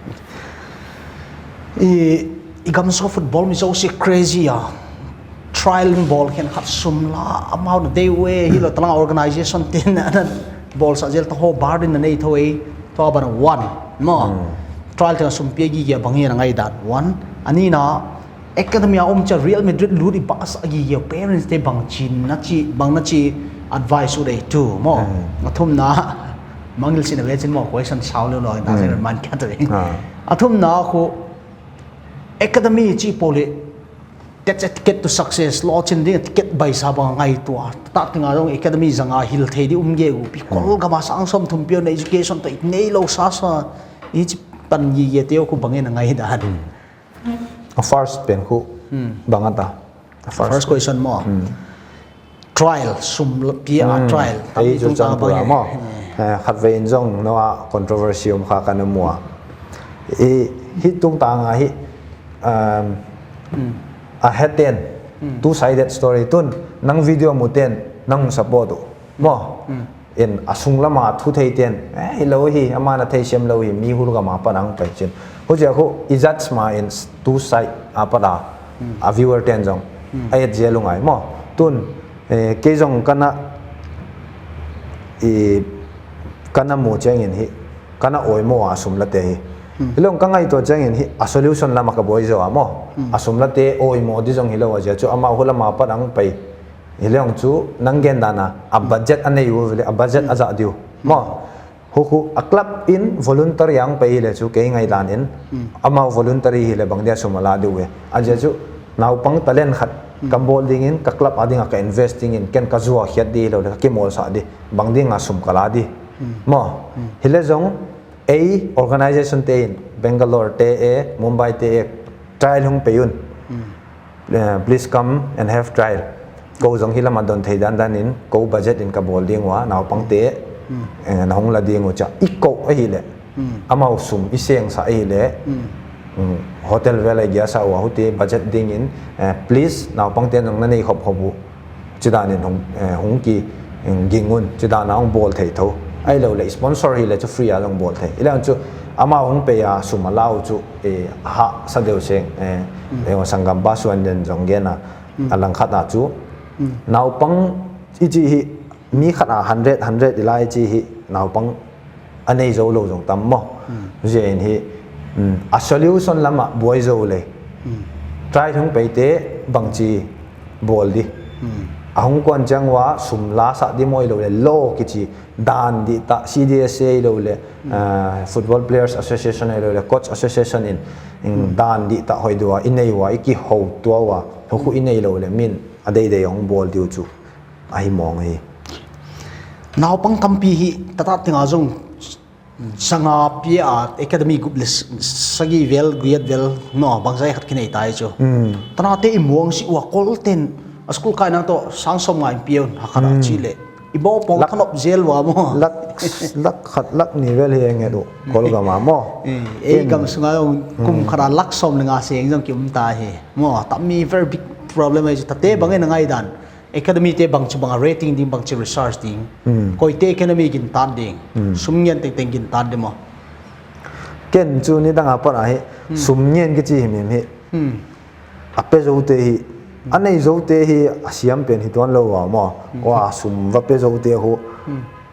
I, i gam sung football mi zosia crazy a. Trial in bawl khenkhat sum la amau na dei ve hilou, tang organization te'n na, na bawl sa zel ta ho bar din na nei thou e. Tua ban one. Maw. Trial te'n sum pia gige bang hi na ngaihdan. One. A nihna academy a om chia Real Madrid lut i ba sa gige parents te bang chin na chi, bang na chi advice ut e. Two. Maw. A thumna mangil sin a ve chin maw question sau lou lou na man khat ve. A thumna khu academy chi pau leh That's a ticket to success. Lawchin ding ticket baisa bang ngaihtuah. Taktak teng a zong academy zanga hil thei di um gige uh. Pi Kol gam a sang sawmthum piau na education toh i neilou sasa. I chih pan gige teu khu bang in a ngaihdan. A first pen khu bang a ta. A first question maw. Trial, sum pia a trial. Ei, tam i chu tung chan ta bang tua hi maw. Eh, khatvei in zong no a controversy om kha ka na mu a. I, hi tungtang a hi, um, a head ten, two-sided story tun, nang video mu ten, nang support uh. Maw. In a sung lama thu thei ten, eh, hilou hi, ama na theisiam lou hi, mi hul gam a pan ang pai chin. Huchia khu, i judge ma in two side a pat a, a viewer ten zong. A et zia lungai maw. Tun, eh, kei zong ka na, i, ka na mu chiangin hi, ka na oimo a sum late hi. Hilong ka ngaihtuah chiangin hi, a solution lama ka buai zaw a maw. A sum late oimo di zong hilou a zia chu ama hul lama pat ang pai. Hilong chu nang gen dan a, a budget a nei uh vele, a budget a zah di uh. Maw. Hu khu a club in voluntary ang pai le chu kei ngaihdan in. Amau voluntary hile bang dia sum a la di uh e. A zia chu naupang talent khat ka bawl dingin, ka club a ding a ka invest dingin, ken ka zuak khiat di lou le, ka kimawl sa di. Bang ding a sum ka la di. Maw. Hile zong ei organization te in, Bangalore te e, Mumbai te e, trial hong pei un. Eh, please come and have trial. Kou zong hi lama don thei dandan in, kou budget in ka bawl ding ua, naupang te, eh, na hong la ding uh chia. I kou ahile. Amau sum i seng sa ahile. Hotel vel a i gia sa ua, hute budget dingin, eh, please, naupang te zong na nei khop khop uh. Chidan in hong, eh, hong ki, eh, ging un, chidan a hong bawl thei tho. Ahilou le sponsor hile chu free a zong bawl thei. Hileh chu ama hong pei a sum a la uh chu, eh, hahsa deuh seng, eh, eh, sanggam pa suan den zong gen a, a langkhat a chu. Naupang i chih hi, mi khat a hundred, hundred i la i chih hi, naupang a nei zou lou zong tam maw. Zia in hi, a solution lama buai zou le. Trial hong peite bangchi bawl di. A hong kuan chiang ua sum la sa di maw, ahilou le law kichi dan di ta, C D S A ahilou le, ah, Football Players Association ahilou le Coach Association in, in dan di ta hoih dua, i nei ua, i kihou tua ua, hu khu i nei lou le min a deidei hong bawl di uh chu. Ahi mawng hi. Naupang tampi hi, taktak teng a zong, sanga pia a academy group le s-, sagih vel, giat vel, no, bangzah khat kinei ta hi chu. Tanate i muang si ua Kol ten, a school kai nang toh, sang sawmnga in pia un, a khat a chih le. I bawl pong lak, thanop zel ua maw. Lak, lak khat, lak nih vel hi nge du, Kol gam a maw. Eh, ei gam sunga zong, kum khat a lak sawm le nga seng zong ki um ta hi. Maw, tami very big problem ahi chu, tate bang in a ngaihdan. Academy te bangchi bang a rating ding, bangchi research ding. Koite academy gintan ding. Sum ngen tengteng gintan ding maw. Ken chu nidang a pat a hi, sum ngen kichi himhim hi. A pe zoute hi, a nei zoute hi, a siam pen hi tuan lou ua maw. Ua sum va pe zoute hu.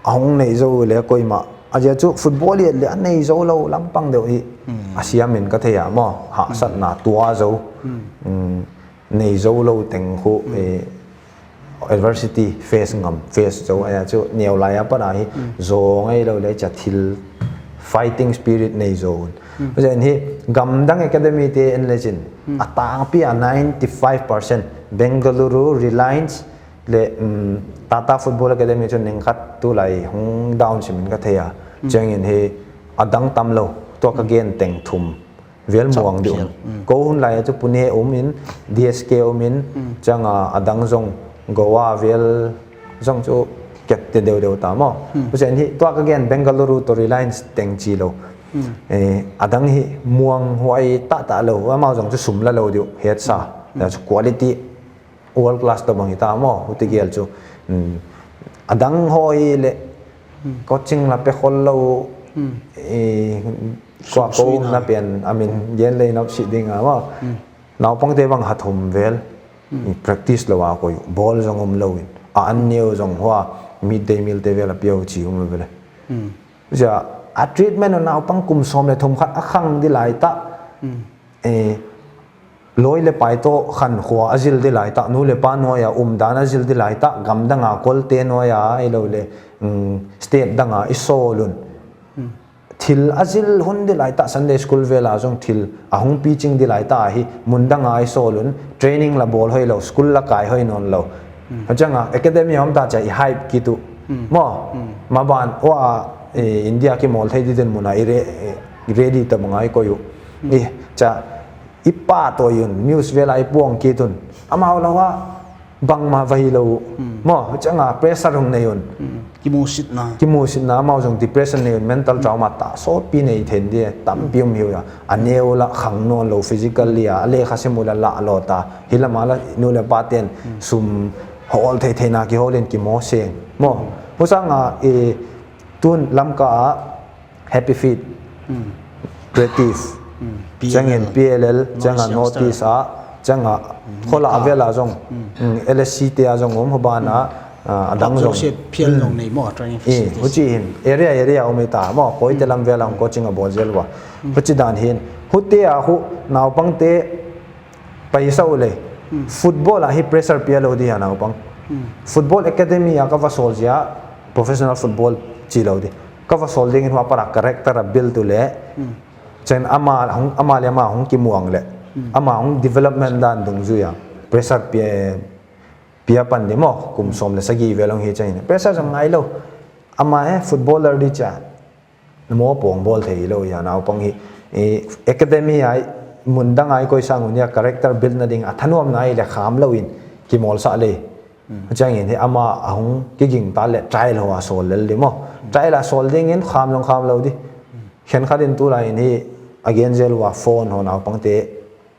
A hong nei zou le koima. A zia chu football i et le a nei zou lou lampang deuh hi. A siam in ka thei a maw. Hahsatna tua zou. Nei zou lou teng khu, eh, adversity face ngam, face zou ahi chu neu lai a pat a hi zong ahilou le cha thil fighting spirit nei zou un. Zia in hi gamdang academy te en le chin a tangpi a ninety five percent Bengaluru, Reliance le, um, Tata Football Academy chu neng khat tulai hong down sim in ka thei a. Chiang in hi a dang tam lou, tua ka gen teng thum. Vel muang di um. Ko hun lai a chu Pune um in, D S K um in, chang a, a dang zong Goa vel zong chu kep te deuh deuh ta maw. Huchiin hi tua ka gen Bengaluru toh Reliance teng chi lou. Eh, a dang hi muang huai ta ta lou, amau zong chu sum la lou di uh, het sa. Tua chu quality world class toh bang hi ta maw, huti gel chu. A dang hoih le, coaching la pe khol lou, eh, kua ko na pen, a min gen le nop si ding a maw. Naupang te bang ha thum vel, i practice lou a koi, ball zong um lou in, a an neu zong hua, midday meal te vel a piau chi um lou vele. Zia, a treatment naupang kum sawm le thum khat a khang di lai ta. Eh, loi le pai toh khankhua a zil di lai ta, nu le pa nuai a umdan a zil di lai ta, gamdang a Kolte nuai a, ahilou le, mm, state dang a i sawl un. thil a zil hun di lai ta, Sunday school vel a zong thil a hong piching di lai ta hi, mun dang a i sawl un, training la bawl hoih lou, school la kai hoih nawn lou. Huchiang a academy om ta chia i hype kituh maw. Maban ua, eh, India kimawl thei di den mun a i re-, eh, ready ta bang a i koih uh. I chia i pa toh un, news vel a i puang kit un, amau lou a bangmah va hi lou uh. Maw, huchiang a pressure hong nei un. Kimusitna. Kimusitna, amau zong depression nei un, mental trauma ta sawtpi nei thei di tampi om hi uh a. A neu la khang nawn lou physically a, a lekha sim uh la lah lou ta. Hi lam a la nu le pa ten sum hawl thei thei na kihawl in kimawl seng. Maw, huchiang a, eh, tun Lamka a Happy Feet, Creative, chiang in P L L, chiang a North East a, chiang a khola a vel a zong, L S C te a zong om, huban a, ah, a dang zong. Phial zong nei maw, training facilities. Huchi hin, area, area om i ta maw, Koite lam vel a hong coaching a bawl zel ua. Huchi dan hin, hute a hu, naupang te, paisa uh le. Football a hi pressure pia lou di a naupang. Football academy a ka va sawl zia, professional football chi lou di. Ka va sawl ding in hua para character a build uh le. Chen ama hong, ama le ama hong kimuang le. Ama hong development dan dungzui a pressure pia, pia pan di maw, kum sawm le sagih vel hong hi chen. Pressure zong ngai lou. Ama e footballer di chia. Na maw pawng bawl thei lou ia naupang hi. Eh, academy a mun dang a i koih sang un ia character build na ding a thanuamna i le kham lou in kimawl sah le. Chiang in hi ama a hong kiging ta le trial ho a sawl lel di maw. Trial a sawl ding in kham zong kham lou di. Khenkhat in tulai in hi again zel ua phone ho naupang te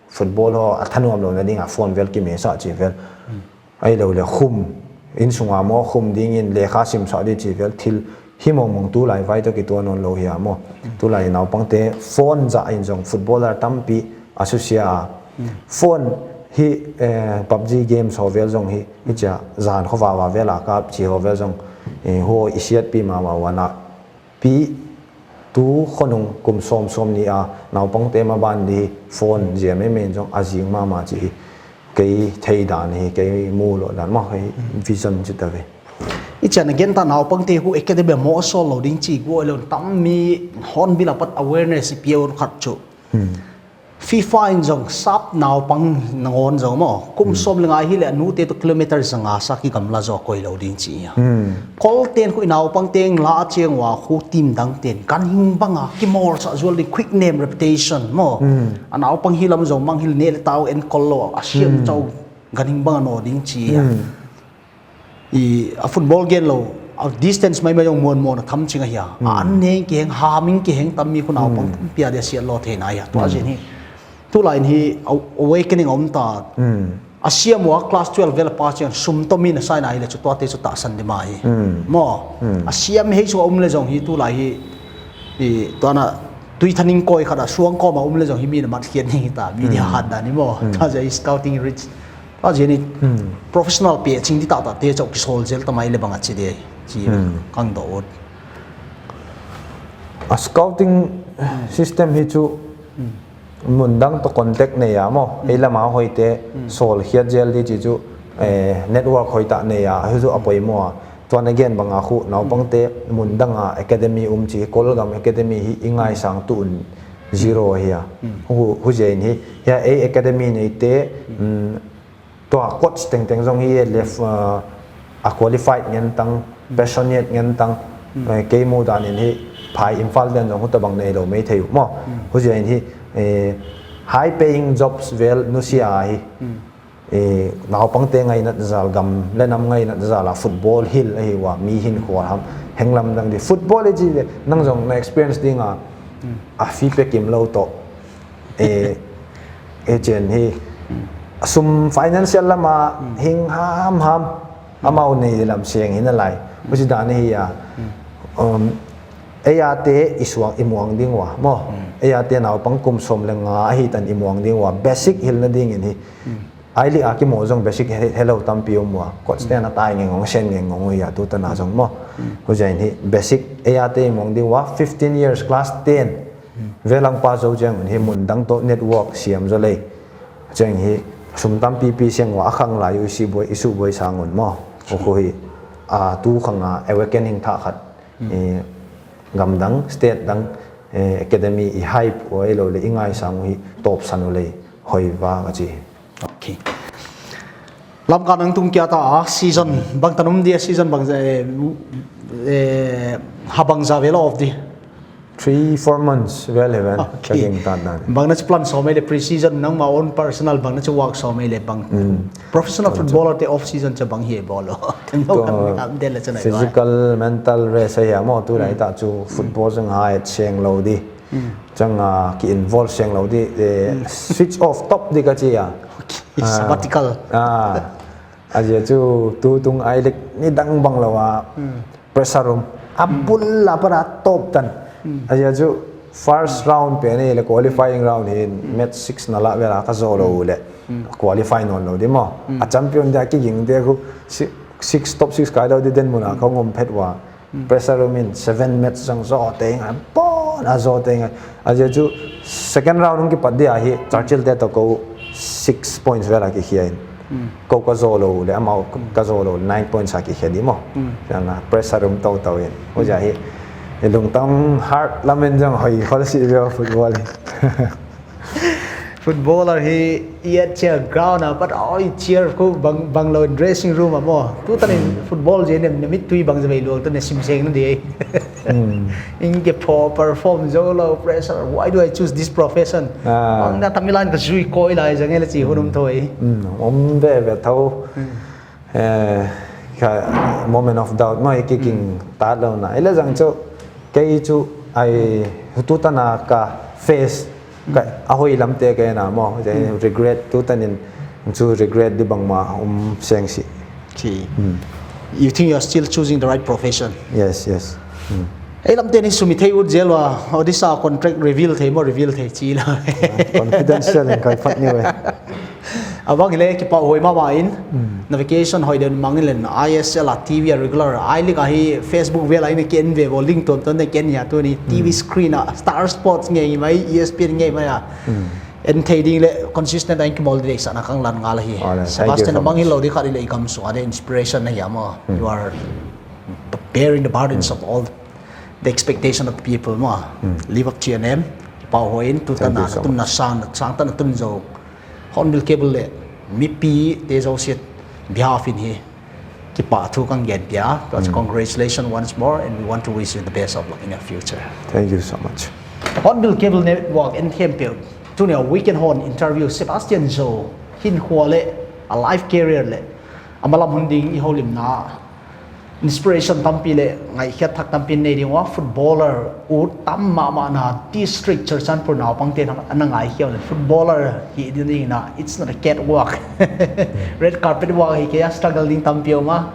football ho a thanuam lou na ding a phone vel kimesa chi vel. Ai lou le khum, innsung a maw khum ding in lekha sim sah di chi vel thil hi mong mong tulai vai toh kituak nawn lou hia maw. Tulai naupang te phone zah in zong footballer tampi a susia a. Phone hi, eh, PUBG games ho vel zong hi, hi chia zan kho va va vel a kap chi ho vel zong, eh, ho i siatpi mahmah ua na. Pi tu khonung kum sawm sawm ni a naupang te maban di phone zia mai mai zong a zing mahmah chi hi kei thei dan hi kei mu lou dan maw kei vision chi ta ve. I chian again ta naupang te hu academy maw sawl lou ding chi guai lou tam mi hon bil a pat awareness i pia un khat chu. FIFA in zong sap naupang nangawn zong maw. Kum sawm le nga hi le a nu te toh kilometer zanga sa kigamla zaw koih lou ding chi ia. Kol ten khu i naupang teng la a chiang ua khu team dang ten. Ganhing bang a kimawl sah zual ding quick name reputation maw. A naupang hi lam zong mang hi le ne le tau en kol lou a siam chau ganhing bang a naw ding chi ia. I, a football gen lou, a distance mai mai zong muan muan a tham ching a hia. A an nei kiheng, haming kiheng tam mi khu naupang tampi a dia siat lou thei na ia. Tua zin hi, tulai in hi, a, awakening a om ta. A siam ua class twelve vel a pa chiang sum toh mi na sai na hi le chu tua te chu tahsan di mai. Maw, a siam hei chu a um le zong hi tulai hi, i, tua na tui thaning koi khat a suang kawm a um le zong hi mi na mat khiat ni ta, mi dia hat dan hi maw. Tua zia i scouting reach. A zia ni professional pe ching di taktak te chauh kisawl zel ta mai le bang a chi de chi kang do ut. A scouting system hi chu mun dang toh contact nei a maw. Ei lam a hoih te sawl khiat zel di chi chu, eh, network hoih tak nei a, hi chu a poimoh a. Tuan again bang a khu naupang te mun dang a academy um chi Kolgam academy hi i ngaisang tu un zero hi a. Hu, hu zia in hi, hia ei academy nei te, tua coach tengteng zong hi left, uh, a qualified ngen tang, passionate ngen tang, eh, kei mu dan in hi phai Imphal den zong hu tabang nei lou mai thei uh maw. Hu zia in hi, eh, high paying jobs vel nusia hi. Eh, naupang te ngainat zal gam le nam ngainat zal a football hil ahi ua mi hin khual ham heng lam dang di football e chi le nang zong na experience ding a a fee pe kim lou toh. Eh, eh, chen hi, a sum financial lam a hing ham ham, amau nei lam seng hi na lai. Huchi dan hi a, um, ei a te i suang i muang ding ua, maw. Ei a te naupang kum sawm le nga ahi tan i muang ding ua, basic hil na ding in hi. Ai li a kimawl zong basic he, he lou tampi om ua, coach te na tai ngeng ngong, sen ngeng ngong ua, tu ta na zong maw. Hu zia in hi, basic ei a te i muang ding ua, fifteen years, class ten. Velang pa zo chiang un hi mun dang toh network siam zo lei. Chiang hi sum tampipi siang ua a khang lai u i si buai, i su buai sang un maw. Khu hi, a, tu khang a awakening thah khat. Eh, gam dang, state dang, eh, academy i hype uh ahilouleh i ngaisang uh hi tawpsan uleh hoih va ka chi. Okay. Lamka nang tung kia ta a season bangtan um dia, season bang, eh, eh, ha bangzah vel off di? Three, four months vel hi ven. Okay. Ka gingta dan. Bang na chi plan sawm ei le pre-season nangmah own personal bang na chi work sawm ei le bang. Professional footballer te off season cha bang hi bawl lou. Tengok kan del le cha nai. Physical, mental rest ahi a maw, tulai ta chu football zang hai seng lou di. Chang a ki involve seng lou di, eh, switch off top di ka chi a. Okay, sabbatical. Ah. A zia chu tutung I-League nidang bang lou a pressure um. A bul a pat a tawp tan. A zia chu first round pen ei le qualifying round hi match six na lah vel a ka zou lou le. Qualify nawn lou di maw. A champion dia ki ging te khu si-, six, top six kai lou di den mun a ka ngom phet ua. Pressure um in seven match zang zou teng a pon a zou teng a. A zia chu second round hong kipat dia hi Churchill te toh kou six points vel a kikhia in. Kou ka zou lou le amau ka zou lou nine points a kikhia di maw. Chang a pressure um tou tou in. Huai zia hi i lungtang heart lam in zang hoih khol si via football hi. Footballer hi i et chia ground a pat oi cheer khu bang, bang lou in dressing room a maw. Tutan in football zia nem, nem i tui bang zia vei luang tu ne sim seng na di. In ke pho perform zou lou pressure. Why do I choose this profession? Bang na tamilan ka zui koi lai zang ei le chi hun um thou. Um ve ve thou. Eh, ka moment of doubt maw, i kicking ta lou na. I le zang chu, kei chu, ai, tutan a ka face, ka, a hoih lam te ka en a maw, regret tutan in chu regret di bangmah um seng si. Okay. You think you are still choosing the right profession? Yes, yes. Ei lam te ni sumi thei ut zel ua, Odisha contract reveal thei maw, reveal thei chi la. Confidential in kai phat ni ve. A bang le kipak huai mahmah in, na vacation hoih den mang in len, I S L a T V a regular, I-League a hi Facebook vel a in ken ve bo, link tuamtuam ne ken ya tu ni, T V screen a, Star Sports ngei mai, E S P N ngei mai a. En thei ding le consistent a in kimawl di sa na kang lan ngal hi. Sebastian, a mang hi lou di khat le i kam sung a de inspiration na hi a maw. You are bearing the burdens of all the expectation of the people maw. Live up to your name. Kipak huai in, tutan a tun na sang, sang tan a tun zou. Hornbill Cable le mipi te zousiat behalf in hi kipahthu kang gen pia. Congratulations once more, and we want to wish you the best of luck in your future. Thank you so much. Hornbill Cable Network en khempeuh, tuni a Weekend Horn interview Sebastian Zo hinkhua le a life career le a malam hun ding i houlimna inspiration tampi le ngaihkhiat thak tampi nei ding ua, footballer ut tam mahmah na district Churachandpur naupang te na ngaihkhiat le footballer hi ding na, it's not a catwalk. Red carpet walk hi kei a, struggle ding tampi om a.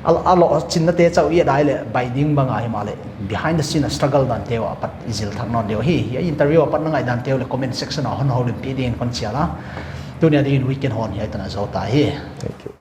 A lo chinna te chauh i dai le bai ding bang a hi mah le behind the scene a struggle dan te ua pat i zil thak nawn deuh hi. Hi interview a pat na ngaih dan te uh le comment section a hon houlimpih ding in kon chial a. Tuni a ding in Weekend Horn hiai tan a zou ta hi. Thank you.